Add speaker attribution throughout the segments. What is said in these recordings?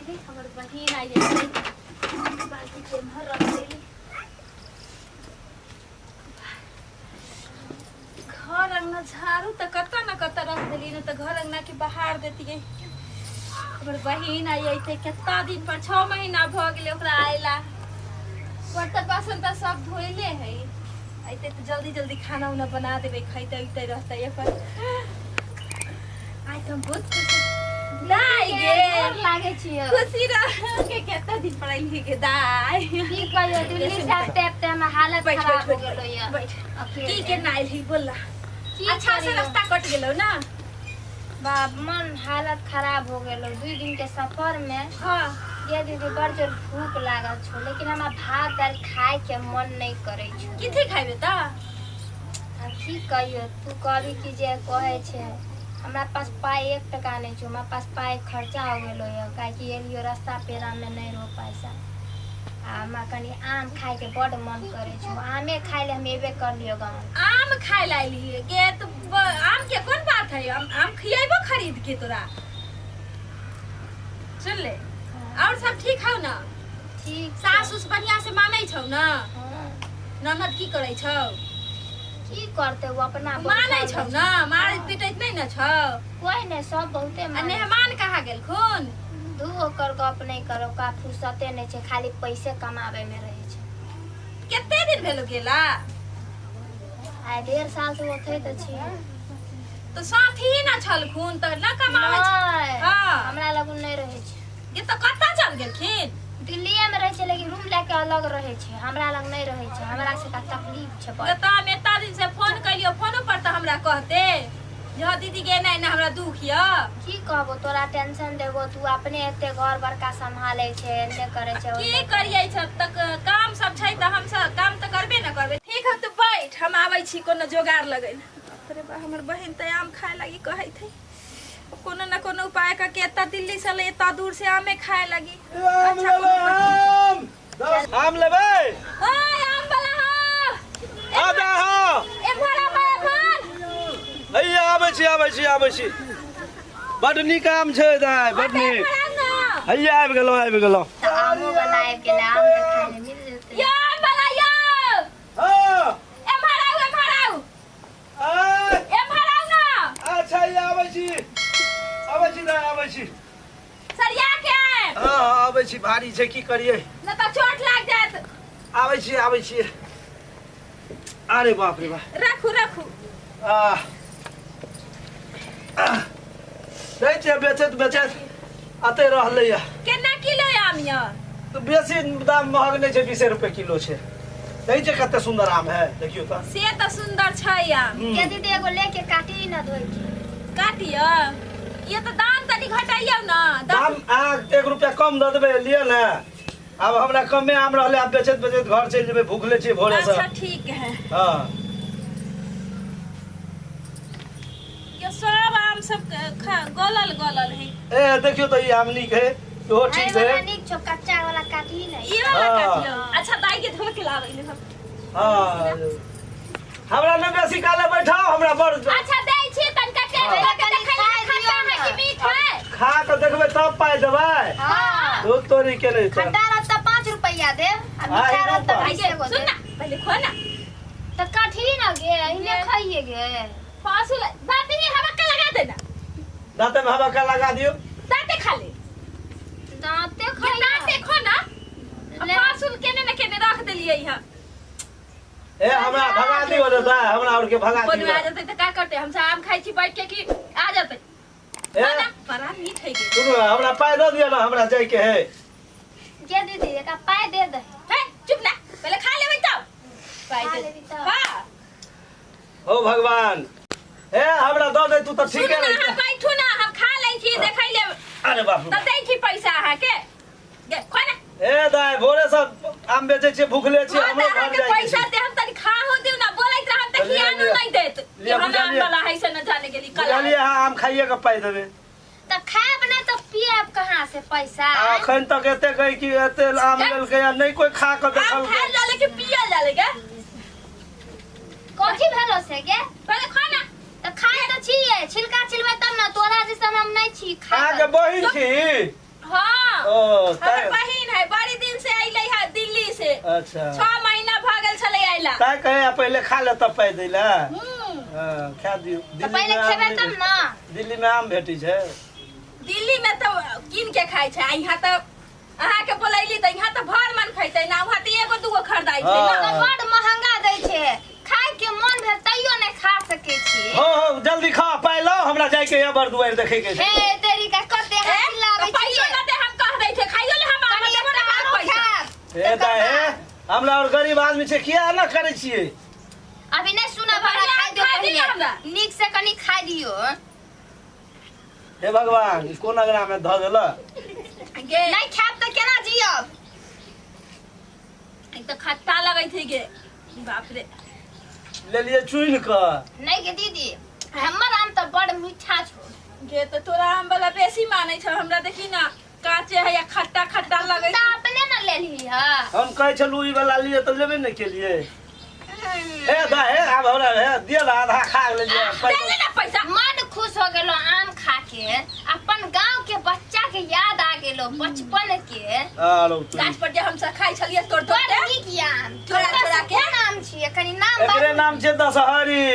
Speaker 1: रे हमर बहिन आइ जाइ छै बाल्टी के एम्हर रख देली। घर अंगना झाड़ू तऽ कतऽ न कतऽ रख देली, नहि तऽ घर अंगना के बहार देतियै। हमर बहिन आई अइते कतना दिन पर, 6 महीना भऽ गेलै ओकरा आयला। बर्तन बासन तऽ सब धोइले है, अइते तऽ जल्दी जल्दी खाना उना बना देबै, खैते उइते रहतै अपन। आइ तऽ हम बहुत खुश दाइ गे।
Speaker 2: गोर लागै छियौ।
Speaker 1: खुशी रह के, कतना दिन पर अइली गे दाइ।
Speaker 2: की कहियो, दिल्ली से आबते आबते हमर हालत
Speaker 1: बैठ
Speaker 2: खराब
Speaker 1: बैठ
Speaker 2: हो गेलो
Speaker 1: बैठ
Speaker 2: ये।
Speaker 1: बैठ।
Speaker 2: अकेले।
Speaker 1: की केना अइली बोल।
Speaker 2: की
Speaker 1: अच्छा से
Speaker 2: करियौ?
Speaker 1: रास्ता कट गेलौ ना?
Speaker 2: बाप, मन हालत खराब हो गेलो 2 दिन के सफर में। ये दीदी, बड़ जोर भूख लागल छो, लेकिन हमरा भात दाल खाए के मन नहीं करे छो।
Speaker 1: कथी खाइबे तऽ?
Speaker 2: आ की कहियो, तू कहली कि जे कहे छै, हमरा पास पाइ 1 टका नहीं छो। हमरा पास पाइ खर्चा हो गेलो ये, काहेकि एलियो रास्ता पेरा में नहीं रहो पैसा। आ हमरा कनी आम खाए के बड मन करे छो। आमे खाए ले हम एबे करलियो गाँव।
Speaker 1: आम खाय ला अइली गे? तऽ आम के कोन बात है, आम आम खियेबो खरीद के तोरा। सुन ले, और सब ठीक हौ ना?
Speaker 2: ठीक।
Speaker 1: सास उस बढ़िया से मानै छौ ना?
Speaker 2: हाँ।
Speaker 1: ननद की करै छौ?
Speaker 2: की करते, वो अपना
Speaker 1: मानै
Speaker 2: बैठल
Speaker 1: छौ
Speaker 2: छै।
Speaker 1: ना? मारैत पीटैत नहि ने छौ?
Speaker 2: कोई नहीं, सब बहुते
Speaker 1: आ
Speaker 2: मानै।
Speaker 1: मेहमान कहाँ गेलखुन?
Speaker 2: दू, ओकर गप नहीं करो, का फुर्सते नहीं छै, खाली पैसे कमाबे में रहे छै।
Speaker 1: कते दिन भेलो गेला?
Speaker 2: आइ 1.5 साल से ओथे तऽ छी।
Speaker 1: तऽ साथी ना छलखुन तऽ न कमाबै छै?
Speaker 2: नहीं, हमरा लगन नहीं रहे छै।
Speaker 1: ये तऽ कतऽ चल गेलखिन?
Speaker 2: दिल्लीए में रहे छै, लेकिन रूम लेके अलग रहे छै। हमरा लग नहीं रहे छै। हमरा से का तकलीफ छै बड़।
Speaker 1: तऽ हम एतना दिन से फोन कलियो, फोनो पर तऽ हमरा कहते जे हँ दीदी के एना एना हमरा दुख यऽ।
Speaker 2: की कहबो, तोरा टेंशन देबो, तू अपने एते घर बड़का सम्हाले छै, एने करे छै,
Speaker 1: की
Speaker 2: ओने।
Speaker 1: करियै सब तक काम सब छै तऽ हम सब काम तऽ करबे न करबै। ठीक है, तू बैठ, हम आबै छी कोनो जोगाड़ लगैल। अरे बा, हमर बहिन तऽ आम खाए लागी कहैत है। कोनो न कोनो उपाय करके एतऽ दिल्ली से ले एतऽ दूर से आमे खाए लगी।
Speaker 3: आम
Speaker 1: अच्छा,
Speaker 3: लेबै? आम आम लेबै?
Speaker 1: ओए आम वाला, हाँ।
Speaker 3: आदा, हाँ।
Speaker 1: एम्हर आबै, एम्हर।
Speaker 3: हैया, आबै छी, आबै छी, आबै छी। बड नीक आम छै दाइ, बड नीक।
Speaker 1: एम्हर आउ ना।
Speaker 3: हैया, आबि गेलहुँ, आबि गेलहुँ।
Speaker 2: तऽ आमो वाला आबि गेलै, आम तऽ खाय लए मिल जेतै।
Speaker 1: यो आम वाला यो।
Speaker 3: हाँ।
Speaker 1: एम्हर आउ, एम्हर आउ।
Speaker 3: आय।
Speaker 1: एम्हर आउ ना।
Speaker 3: अच्छा, हैया, आबै छी, आबै छी दाइ, आबै छी।
Speaker 1: सरिया के आयब।
Speaker 3: हाँ हाँ, आबै छी। भारी छै, की करियै?
Speaker 1: न तऽ चोट लाग जायत।
Speaker 3: आबै छी, आबै छी। अरे बाप रे बाप।
Speaker 1: रखू, रखू।
Speaker 3: आह आह। दै छियै, बेचैत बेचैत अते रहलैया।
Speaker 1: केना किलो आम यऽ?
Speaker 3: तऽ बेसी दाम महग नहि छै, 20 रुपए किलो छै। दै छै, कते सुन्दर आम है, देखियौ तऽ।
Speaker 1: से तऽ सुन्दर छै आम।
Speaker 2: के दीदी, एगो लेके काटी न, धोइ के।
Speaker 1: काटियो? ये तऽ दाम तनी घटैयौ ना।
Speaker 3: दाम अहाँ 1 रुपया कम दऽ देबै, लिअ ने। आब हमरा कमे आम रहलै, आब बेचैत बेचैत घर चलि जेबै, भूखले छियै भोरे से।
Speaker 1: अच्छा, ठीक है।
Speaker 3: हाँ।
Speaker 1: ये सब आम सब गलल गलल है।
Speaker 3: ए, देखियौ तऽ, ई आम नीक है, इहो
Speaker 2: अरे
Speaker 3: ठीक
Speaker 2: वाला
Speaker 3: है।
Speaker 2: नीक छौ, कच्चा वाला काटी न।
Speaker 1: ये वाला काटियो। अच्छा, दाई के धो के लाबै ने हम।
Speaker 3: हाँ, हमरा ने बेसी काले बैठाओ, हमरा बड़
Speaker 1: अच्छा, दै छी तनका टेस्ट कऽ के
Speaker 2: कनी
Speaker 1: देखै
Speaker 2: खाय
Speaker 1: ले, खट्टा
Speaker 2: दियौ
Speaker 1: है
Speaker 2: ने।
Speaker 1: कि मीठ है।
Speaker 3: खा कऽ देखबै तब पाइ देबै।
Speaker 2: हाँ।
Speaker 3: दूध तोरी के नहि तऽ।
Speaker 2: खट्टा रहत तऽ 5 रुपैआ देब आ
Speaker 3: हाँ,
Speaker 2: मीठा रहत तऽ
Speaker 3: इहो
Speaker 2: 20 गो
Speaker 1: सुन
Speaker 2: देब।
Speaker 1: ना, पहिले खो ना।
Speaker 2: तऽ काटी न गे, अहिने खाइए गे।
Speaker 1: फासुल बात ही, हवा का लगा देना।
Speaker 3: दाँते में हवा का लगा दियौ।
Speaker 1: दाँते खा ले।
Speaker 2: दाँते
Speaker 1: ये
Speaker 2: खाइए।
Speaker 1: दाँते खो ना।
Speaker 2: ले।
Speaker 1: फासुल केने ने केने रख देलियै यहाँ।
Speaker 3: ए, हमरा भगा दियौ रे दाइ, हमरा और के भगा
Speaker 1: कोनो
Speaker 3: दियौ।
Speaker 1: आ जेतै तऽ का करतै? हम सब आम खाइ छी बैठ के कि आ जेतै?
Speaker 3: ए।
Speaker 1: ना, बड़ा मीठ है गे।
Speaker 3: सुनू, हमरा पाइ दऽ दिअ ने, हमरा जाइके है।
Speaker 2: गे दीदी, एकरा पाइ दे दे।
Speaker 1: हे, चुप ना, पहिले खा लेबै तब पाइ
Speaker 2: खा
Speaker 1: दे।
Speaker 2: लेबी तब।
Speaker 1: हाँ।
Speaker 3: हो भगवान, ए, हमरा दऽ दे तू तऽ
Speaker 1: सुनू
Speaker 3: ठीके
Speaker 1: ना,
Speaker 3: रहतै।
Speaker 1: अहाँ बैठू ना, हम खा लै छी, देखै लेब।
Speaker 3: अरे बाप रे।
Speaker 1: तब दै छी पैसा अहाँके। गे, खो ना।
Speaker 3: ए दाइ, भोरे से आम बेचै छियै, भूखले छियै।
Speaker 1: हाँ,
Speaker 3: हमरो
Speaker 1: तऽ
Speaker 3: घर
Speaker 1: अहाँके
Speaker 3: जाइके
Speaker 1: पैसा
Speaker 3: छै।
Speaker 1: दे, हम तनी खा हो दियौ ना, बोलैत रहब तऽ
Speaker 3: लिअ,
Speaker 1: खियानो
Speaker 3: लिअ।
Speaker 1: नहि देत कि
Speaker 3: लिअ,
Speaker 1: हम आम
Speaker 3: बुझलियै।
Speaker 1: वाला है से न जाने गेली कल।
Speaker 3: बुझलियै, अहाँ आम खाइए के पाइ देबै।
Speaker 2: तऽ खायब नहि तऽ पियब कहाँ से पैसा?
Speaker 3: आ अखन तक एते गई कि एते आम लेलकै आ नहि कोई खा कऽ
Speaker 1: आम
Speaker 3: देखलकै।
Speaker 1: खायल जाले कि पियल जाले गे?
Speaker 2: कथी भेलो से गे?
Speaker 1: पहिले खा ना।
Speaker 2: तऽ खाय तऽ छियै, छिलका छिलबै तब ने। तोरा जैसन हम नहि छी
Speaker 3: अहाँके
Speaker 2: खाय।
Speaker 3: बहिन छी?
Speaker 1: हाँ।
Speaker 3: ओ
Speaker 1: हमर
Speaker 3: ताय
Speaker 1: बहिन है, बड़ी दिन से अइलै है दिल्ली से।
Speaker 3: अच्छा।
Speaker 1: 6 महीना भऽ गेल छलै अइला।
Speaker 3: ताय कहे आ पहिले खा ले तब पाइ दै ला।
Speaker 1: हम्म।
Speaker 3: हाँ, खा दियौ।
Speaker 2: तऽ
Speaker 3: दिल्ली
Speaker 2: पहिले
Speaker 3: में आम
Speaker 2: खेबै
Speaker 3: नहि
Speaker 2: तब ने।
Speaker 3: दिल्ली में आम भेटै छै।
Speaker 1: दिल्ली में तऽ कीन के खाइ छै आ यहाँ तऽ अहाँके बोलैली तऽ यहाँ तऽ भर मन खैतै ना, वहाँ तऽ एगो दूगो खरीदाइ छै ना।
Speaker 2: तऽ बड महंगा दै छै, खाय के मन भेल तैयो नहि खा सकै छी।
Speaker 3: हो हो, जल्दी खा, पाइ लाओ, हमरा जाय के यहाँ बर दुआरि देखै के छै।
Speaker 2: हे तेरी का कते
Speaker 1: ए,
Speaker 2: हँसी लाबै
Speaker 1: तऽ पैसो
Speaker 2: छियै।
Speaker 1: न दे हम कह दै छै, खाइयो ले हम
Speaker 2: कनि
Speaker 1: आबै देबो
Speaker 2: एकटा
Speaker 1: ना
Speaker 2: आरो
Speaker 1: पैसा।
Speaker 2: खायब।
Speaker 3: हे
Speaker 2: तकर
Speaker 3: दाइ हे,
Speaker 2: बाद।
Speaker 3: हमरा और गरीब आदमी छै, किया एना करै छियै?
Speaker 2: अभी नहि सुनब,
Speaker 1: तऽ
Speaker 2: हमरा
Speaker 1: बढ़िआँ
Speaker 2: खाय दियौ।
Speaker 1: खाय दियौ
Speaker 2: पहिले
Speaker 1: हमरा।
Speaker 2: नीक से कनि खाय दियौ।
Speaker 3: हे भगवान, ई कोन अंगना में धऽ देलक?
Speaker 1: गे।
Speaker 2: नहि खायब तऽ केना जियब?
Speaker 1: एक तऽ खट्टा लगै छै गे, बाप रे।
Speaker 3: लेलियै चुनि कऽ।
Speaker 2: नहि गे दीदी, हमर आम तऽ बड़ मीठा छौ।
Speaker 1: गे, तऽ तोरा आम वाला बेसी मानै छौ, हमरा देखी ना काचे है या खट्टा खट्टा लगै
Speaker 2: तऽ अपने ने लेलही ह।
Speaker 3: हम कहै छलहुँ ई वाला लिए तऽ लेबे नहि केलियै। हे दाइ हे, आब हमरा हे दिअ ने, आधा खा लेलियै
Speaker 1: छै।
Speaker 3: पाइ।
Speaker 1: दे ना पैसा।
Speaker 2: मन खुश हो गेलो आम खा के, अपन गांव के बच्चा के याद आ गेलो बचपन के।
Speaker 3: आरो तू
Speaker 1: गाछ पर जे हमसब खाइ छलियै तोड़ तोड़
Speaker 2: बड़
Speaker 1: के।
Speaker 2: नीक ये आम।
Speaker 1: चोरा चोरा के।
Speaker 2: कोन आम छियै? कनि नाम
Speaker 3: एकरे
Speaker 2: बाजू।
Speaker 3: नाम छै दशहरी।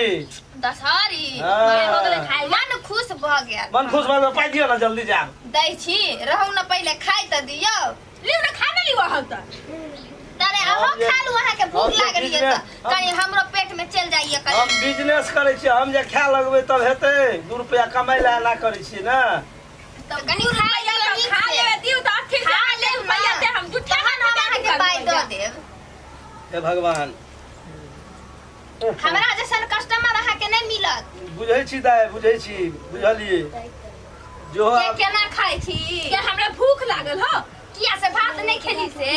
Speaker 2: दशहरी।
Speaker 3: हाँ।
Speaker 1: हो गेलै खाइ।
Speaker 2: मन खुश भऽ गेल।
Speaker 3: मन खुश भऽ गेल, पाइ दिअ ने, जल्दी जायब।
Speaker 2: दै छी, रहू ने, पहिले खाइ तऽ दियौ।
Speaker 1: लिउ ने, खा ने लिउ अहाँ तऽ।
Speaker 2: तरे अहो
Speaker 3: हम जे-
Speaker 2: खा लू, अहाँके भूख
Speaker 3: हम जे
Speaker 2: लागल ये
Speaker 3: बिजनेस-
Speaker 2: तऽ कनि हमरो पेट में चलि जाइए
Speaker 3: हम
Speaker 2: कनि।
Speaker 3: बिजनेस करै छियै, हम जे खाय लगबै तब हेतै? 2 रुपया कमाइ लए एना करै छियै ने।
Speaker 2: तऽ कनि खा लिअ नीक
Speaker 1: खा
Speaker 2: से।
Speaker 1: लेबै दियौ तऽ अथी
Speaker 2: खा लेब ने।
Speaker 1: रुपैआ दे हम झूठे।
Speaker 2: तहन हम अहाँके पाइ दऽ देब।
Speaker 3: हे भगवान।
Speaker 2: हमरा जैसन कस्टमर अहाँके नहि मिलत।
Speaker 3: बुझै छी दाइ, बुझै छी, बुझलियै जो।
Speaker 2: के केना खाइ छी?
Speaker 1: के हमरा भूख लागल हो।
Speaker 2: किया से भात नहि खेली से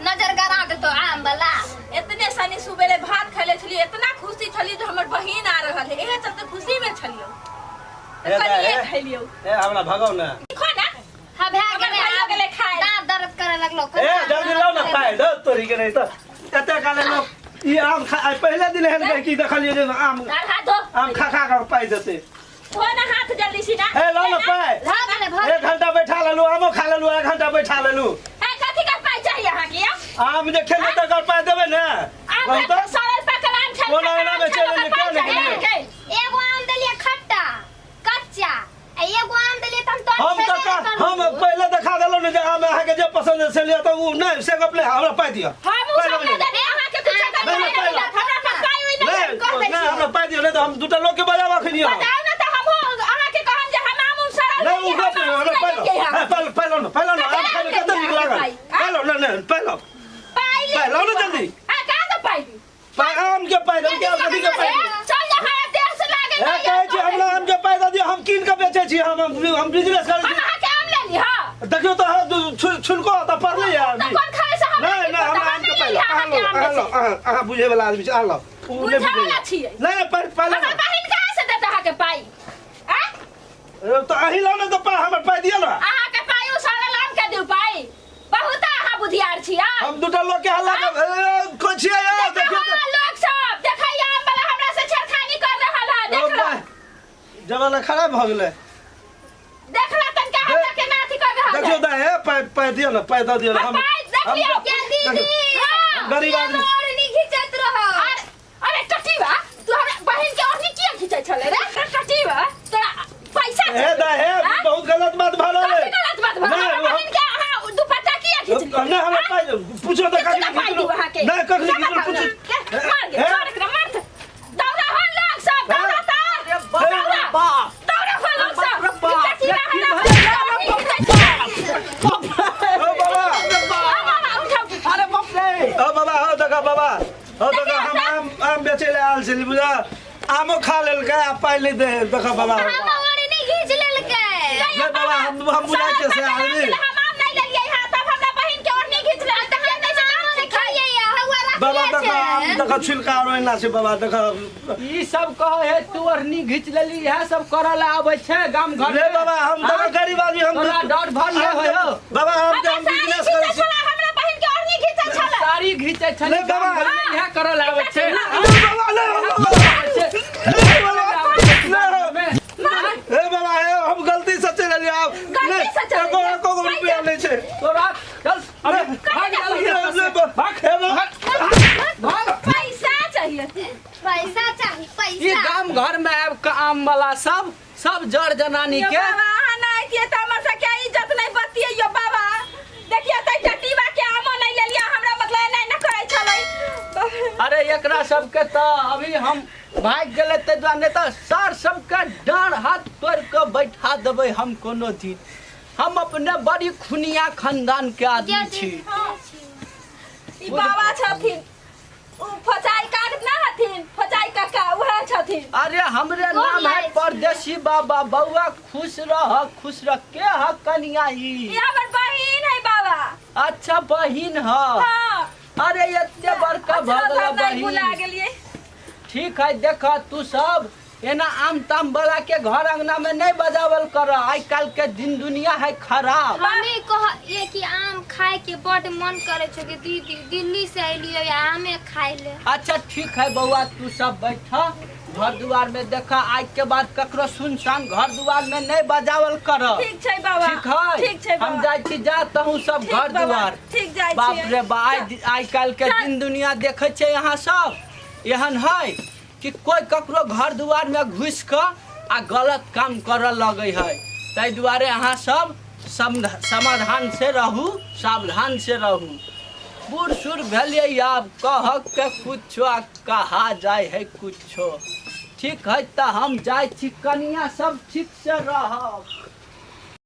Speaker 2: नजर गरा देतो आम वाला।
Speaker 1: इतने सनी सुबेरे भात खैले छलियै, इतना खुशी छलियै जे हमर बहिन आ रहल है, इहे चलते खुशी में छलियै
Speaker 3: हे
Speaker 1: तऽ
Speaker 3: दाइ,
Speaker 1: कनिए
Speaker 3: हे।
Speaker 1: खैलियौ।
Speaker 3: हे, हमरा भगाउ ने।
Speaker 1: खो ना।
Speaker 2: हाँ, भए
Speaker 1: हमर
Speaker 2: गेलै।
Speaker 1: भाइयो
Speaker 2: आब
Speaker 1: गेलै खाय।
Speaker 2: दाँत दर्द करे लगलो।
Speaker 3: ए, जल्दी लाउ ने पाइ, दऽ तोरी के, नहि तऽ कते काले लोक ई आम खा आइ पहिले दिन एहन गहिकी देखलियै जे आम
Speaker 1: धर हाथ धो।
Speaker 3: आम खा खा कऽ पाइ देतै।
Speaker 1: धो ना हाथ जल्दी सीधा।
Speaker 3: हे, लाउ ने पाइ।
Speaker 2: भऽ गेलै, भऽ
Speaker 3: एक घंटा बैठा लेलू, आमो खा लेलू, एक घंटा बैठा लेलू।
Speaker 1: ए, कथी के पाइ चाहिए अहाँके यौ?
Speaker 3: आम जे खेबै तकर पाइ देबै ने?
Speaker 1: आम
Speaker 3: कहू तऽ।
Speaker 1: सड़ल पकल आम छै।
Speaker 3: कोन अंगना मे चलि एलियै, किया नहि गेलियै?
Speaker 2: एगो आम देलियै खट्टा कच्चा आ एगो आम देलियै तऽ हम तोहर
Speaker 3: हम
Speaker 2: खेबे
Speaker 3: तऽ
Speaker 2: नहि
Speaker 3: हम
Speaker 2: करलहुँ।
Speaker 3: पहिले देखा देलहुँ ने जे आम अहाँके जे पसंद है से लिअ, तऽ ओ नहि से गप नहि, हमरा पाइ दिअ।
Speaker 1: हम उ
Speaker 3: पाइ
Speaker 1: सब
Speaker 3: लेबै
Speaker 1: नहि
Speaker 3: नहि।
Speaker 1: देबै अहाँके कुछो के।
Speaker 3: नहि, नहि, पाइ लाउ।
Speaker 1: हमरा पास पाइ ओइ नहि
Speaker 3: नहि
Speaker 1: हम कह दै
Speaker 3: नहि,
Speaker 1: छियै।
Speaker 3: हमरा पाइ दिअ, नहि तऽ हम दूटा लोकके बजाब अखन यौ।
Speaker 1: बताउ ने तऽ हमहूँ अहाँके कहम जे हम आम उम सड़ल
Speaker 3: नहि, ओ
Speaker 1: देलियै,
Speaker 3: गप
Speaker 1: हम
Speaker 3: नहि,
Speaker 1: आम
Speaker 3: हमरा
Speaker 1: नहि
Speaker 3: पाइ लाउ।
Speaker 1: देलियै
Speaker 3: हे,
Speaker 1: अहाँके।
Speaker 3: पाइ पाइ लाउ ने, पाइ लाउ ने, आम खाइमे कते नीक लागल।
Speaker 1: पाइ,
Speaker 3: पाइ लाउ, नहि नहि, पाइ लाउ।
Speaker 1: पाइ ले।
Speaker 3: पाइ लाउ ने जल्दी।
Speaker 1: आ कहाँ से पाइ दी?
Speaker 3: पाइ, आम के पाइ देब, के कथी के पाइ दी?
Speaker 1: चल जा, हमरा देह से लागल।
Speaker 3: हे, कहै छी हमरा आम के पाइ दऽ दिअ, हम कीन कऽ बेचै छी, हम हम बिजनेस करै
Speaker 1: हम
Speaker 3: छी।
Speaker 1: अहाँके आम लेली हँ।
Speaker 3: देखियौ तऽ अहाँ छिलको तऽ पड़लै
Speaker 1: तऽ
Speaker 3: अभी।
Speaker 1: कोन खाइ से हमरा
Speaker 3: नहि
Speaker 1: की
Speaker 3: नहि,
Speaker 1: पता?
Speaker 3: हमरा
Speaker 1: हम
Speaker 3: आम के
Speaker 1: नहि
Speaker 3: पाइ
Speaker 1: लेली
Speaker 3: लाउ, अहाँ
Speaker 1: अहाँके
Speaker 3: लाउ,
Speaker 1: आम
Speaker 3: अहाँ लाउ,
Speaker 1: बेसी।
Speaker 3: अहाँ अहाँ बुझै वाला आदमी छी, अहाँ लाउ। ओ नहि
Speaker 1: बुझै वाला
Speaker 3: बुझैया।
Speaker 1: छियै।
Speaker 3: नहि नहि, पाइ पाइ लाउ
Speaker 1: हमर
Speaker 3: ने।
Speaker 1: बहिन कहाँ से देत अहाँके पाइ आ?
Speaker 3: ए, तऽ अहीं लाउ ने तऽ पाइ, हमर पाइ दिअ ने।
Speaker 1: अहाँके पाइ उ सड़ल आम के दियौ पाइ? बहुत अहाँ बुधियार छी आ।
Speaker 3: हम दूटा लोक के हल्ला कर ए, कोइ छियै ए, देखियौ तऽ।
Speaker 1: लोक सब देखैया, आम वाला हमरा से छेड़खानी कर रहल है।
Speaker 3: ओ
Speaker 1: देख लो।
Speaker 3: भाइ, जमाना खराब भऽ गेलै।
Speaker 1: देखला तनका हमरा के ना अथी कर रहल
Speaker 3: देखियौ
Speaker 1: है।
Speaker 3: तऽ हे, पाइ पाइ दिअ ने, पाइ दऽ दिअ ने।
Speaker 1: हम
Speaker 3: हम
Speaker 1: पाइ देख
Speaker 3: हम
Speaker 1: लियौ।
Speaker 2: क्या दीदी?
Speaker 1: हाँ।
Speaker 3: गरीब आदमी।
Speaker 2: ओढ़नी घिचैत रहो।
Speaker 1: अरे अरे कटीवा, तू हमरा बहिन के ओढ़नी किया खींचै छले रे? कटीवा, तोरा पैसा
Speaker 3: हे दा हे,
Speaker 1: हाँ?
Speaker 3: बहुत गलत बात भऽ रहल
Speaker 1: कथी
Speaker 3: है।
Speaker 1: गलत बात भऽ
Speaker 3: नहि,
Speaker 1: हमरा
Speaker 3: हम-
Speaker 1: बहिन के अहाँ दुपट्टा किया खींचलियै?
Speaker 3: नहि, हमरा पाइ पूछो तऽ
Speaker 1: किछु
Speaker 3: कखनी
Speaker 1: पाइ दियौ अहाँके।
Speaker 3: नहि, कखनी
Speaker 1: क्या
Speaker 3: खींचलहुँ,
Speaker 1: बताउ
Speaker 3: पूछू।
Speaker 1: ने? मार गे,
Speaker 3: हे?
Speaker 1: मार एकरा, मार के। दौड़ा हो लोग सब, दौड़ा तऽ।
Speaker 4: अरे बाप रे
Speaker 1: दौड़ा।
Speaker 4: बाप।
Speaker 1: दौड़ा हो लोग सब।
Speaker 4: बाप रे बाप।
Speaker 1: कटीवा
Speaker 4: की
Speaker 1: हमरा
Speaker 4: भऽ
Speaker 1: ओढ़नी खींचै छलै।
Speaker 3: ओ बाबा।
Speaker 1: आ बाबा, उठाउ।
Speaker 4: अरे बाप रे।
Speaker 3: ओ बाबा, हो देखा बाबा, हो देखा, हम आम आम बेचै लए आयल छली बुझा, आमो खा लेलकै आ पाइ नहि दे, देखा बाबा।
Speaker 2: हम ओढ़नी घीच लेलकै।
Speaker 3: नहि बाबा, हम हम बुझाइ छियै से आदमी।
Speaker 1: हम आम नहि लेलियै हँ, तब हमरा बहिन के ओढ़नी घींच लेलकै। तऽ हम नहि आम नहि
Speaker 2: खाइए हौआ।
Speaker 3: बाबा,
Speaker 2: रखले
Speaker 3: देखा आम
Speaker 2: छै।
Speaker 3: देखा, छिलका आरो एना छै बाबा, देखा।
Speaker 4: ई सब कहे है तू ओढ़नी घींच लेली, इएह सब करऽ ला आबै छै गाम घर
Speaker 3: रे
Speaker 4: में।
Speaker 3: बाबा, हम
Speaker 4: हाँ?
Speaker 3: देखा गरीब आदमी हम
Speaker 4: तोरा डर भर नहि
Speaker 3: हम
Speaker 4: होइ हो?
Speaker 3: बाबा, हम
Speaker 1: हमरा
Speaker 3: हम
Speaker 1: साड़ी
Speaker 3: बिजनेस
Speaker 1: खींचै
Speaker 3: करै छी।
Speaker 1: छलै, हमरा बहिन के ओढ़नी घींचै छलै।
Speaker 4: साड़ी घीचै छली
Speaker 3: नहि
Speaker 4: गाम
Speaker 3: बाबा।
Speaker 4: घर में, इएह करऽ ला आबै छै।
Speaker 3: नहि बाबा, नहि बाबा, हे बाबा, नहि। हे बाबा, हे, हम गलती से चलि एलियै आब।
Speaker 1: गलती से चलि
Speaker 3: एको
Speaker 1: एलियै।
Speaker 3: एको गो रुपया नहि छै।
Speaker 4: रानी
Speaker 1: यो
Speaker 4: के
Speaker 1: बाबा अहाँ नहि अइतियै तऽ हमर सबके इज्जत नहि बचतियै यो बाबा। देखियौ तऽ एकटा टीबा के आमो नहि लेलियै, हमरा मतलब एना एना करै छलै।
Speaker 4: अरे एकरा सबके तऽ अभी हम भागि गेलै ताहि दुआरे, नहि तऽ सार सबके डाँड़ हाथ तोड़ि कऽ बैठा देबै हम कोनो दिन। हम अपने बड़ी खुनिया खानदान के आदमी छी।
Speaker 1: ई बाबा छथिन, उ फचाई काट ना हथिन, फचाई काका उहे छथिन।
Speaker 4: अरे हमरे
Speaker 2: गोर
Speaker 4: नाम है
Speaker 2: लागै छी।
Speaker 4: परदेसी बाबा। बौआ खुश रह, खुश रह। के ह कनिया ई?
Speaker 1: ई हमर बहिन है बाबा।
Speaker 4: अच्छा बहिन ह?
Speaker 1: हाँ।
Speaker 4: अरे एते बड़का भऽ
Speaker 1: अच्छा,
Speaker 4: गेल
Speaker 1: हम नहीं भुला
Speaker 4: बहिन।
Speaker 1: गेलियै।
Speaker 4: ठीक है, देख तू सब एना आम ताम वाला के घर अंगना में नहीं बजावल कर, आइ काल्हि के दिन दुनिया है खराब।
Speaker 2: हमे कहलिए कि आम खाए के बड मन करे छो कि दीदी दिल्ली से अलियो आमे खाए ले।
Speaker 4: अच्छा ठीक है बौआ, तू सब बैठ घर दुआर में। देखा आज के बाद ककरो सुनसान घर दुआर में नहीं बजावल कर।
Speaker 1: ठीक छै बाबा।
Speaker 4: ठीक है,
Speaker 1: ठीक छै
Speaker 4: हम
Speaker 1: बाबा।
Speaker 4: जाइ छी, जा तहूँ सब
Speaker 1: ठीक
Speaker 4: घर
Speaker 1: बाबा,
Speaker 4: दुआर।
Speaker 1: ठीक जाइ
Speaker 4: बाप
Speaker 1: छियै।
Speaker 4: रे बा, आइ काल्हि के
Speaker 1: चल।
Speaker 4: दिन दुनिया देखै छै यहाँ सब एहन है कि कोई ककरो घर दुआर में घुसि कऽ आ गलत काम करऽ लगै है। ताहि दुआरे अहाँ सब समाधान से रहू, सावधान से रहू। बूढ़ सूढ़ भेलियै आब कहक के कुछो आ कहा जाइ है कुछो। ठीक है तऽ हम जाइ छी कनिया, सब ठीक से रहब।